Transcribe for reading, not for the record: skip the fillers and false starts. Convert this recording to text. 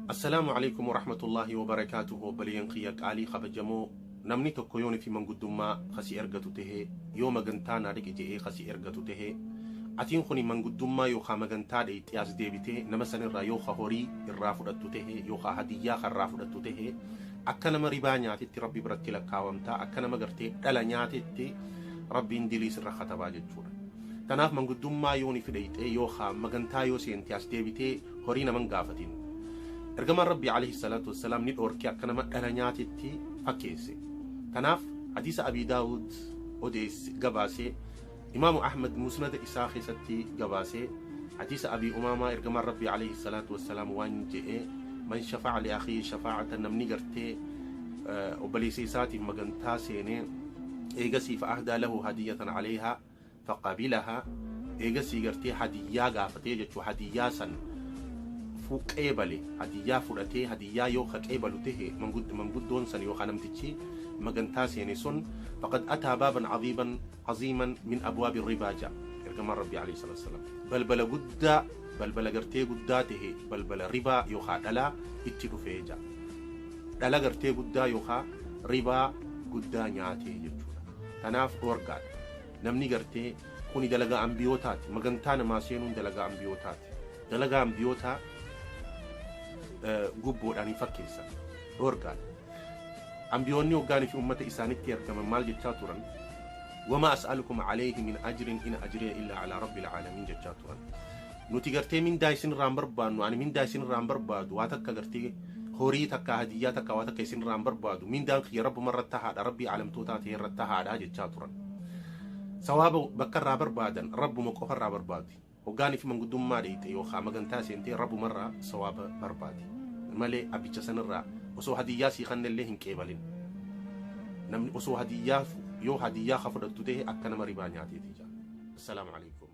Assalaamu Aleykum Warahmatullaahi Wabarakaatuhu Obboleeyyan kiyya qaalii kabajamoo namni tokko yoon fi manguddummaa ka si ergatu tahe yoo magantaa naa dhaqi je'ee ka si ergatu tahe atiin kuni manguddummaa yookaa magantaa dheyxee as deebitee nama sanirraa yoo ka horii irraa fudhattu tahe yookaa hadiyyaa ka irraa fudhattu tahe akka nama ribaa nyaatetti rabbi biratti lakkaawamta akka nama gartee dhala nyaatetti rabbiin dilii sirra katabaa jechuudha. Tanaaf manguddummaa yoon fi dheyxee yookaa magantaa yoo seente as deebitee horii naman gaafatin. Ergamaan Rabbii alayhi salaatu wassalaam ni dhoorke akka nama dhala nyaatetti fakkeesse. Tanaaf hadiisa Abii Daawud odeesse gabaase Imaamu Ahmad musnada isaa keessatti gabaase hadiisa Abii Umaamaa ergamaan Rabbii alayhi salaatu wassalaam waan je'e man shafa'a li akhiihi shafaa'atan namni gartee obboleessa isaatiif magantaa seenee eegasii fa ahdaa lahu hadiyatan alayhaa faqabilaha eegasii gartee hadiyyaa gaafatee jechuu hadiyyaa san qeebale hadiyyaa fudhatee hadiyyaa yoo ka qeebalu tahe manguddoon san yookaan namtichi magantaa seene sun faqad ataa baaban aziiban aziiman min abwaabi ribaa ja'a ergamaan rabbii alayhi salaatu wassalaam balbala guddaa balbala gartee guddaa tahe balbala ribaa yookaan dhalaa itti dhufee ja'a dhala gartee guddaa yookaan ribaa guddaa nyaatee jechuudha tanaaf dhoorgaadha Namni gartee kuni dalagaa ambiyootaati. Magantaa namaa seenuun dalagaa ambiyootaati. Dalagaa ambiyootaa gubboodhaan hin fakkeessan. Dhoorgaadha. Ambiyoonni hoggaanii fi ummata isaanitti ergaman maal jechaa turan? Wamaa as'alukum alayhi min ajrin in ajriya illaa alaa rabbil aalamiin jechaa turan. Nuti gartee mindaa isin irraa hin barbaannu, ani mindaa isin irraa hin barbaadu, waa takka gartee horii takka hadiyyaa takka waa takka isin irraa hin barbaadu, mindaan kiyya rabbuma irratti tahaadha, rabbii aalamtootaa ta'e irratti tahaadha jechaa turan. Sawaaba bakka irraa barbaadan rabbuma qofa irraa barbaadu. Hoggaanii fi manguddummaa dheeyxe yookaan magantaa seentee rabbuma irraa sawaaba barbaadi. Malee abbicha sanirraa osoo hadiyyaa sii kannellee hin qeebalin. Namni osoo hadiyyaa yoo hadiyyaa ka fudhattu ta'e akka nama ribaa nyaateeti jaa. Assalaamu alaikum.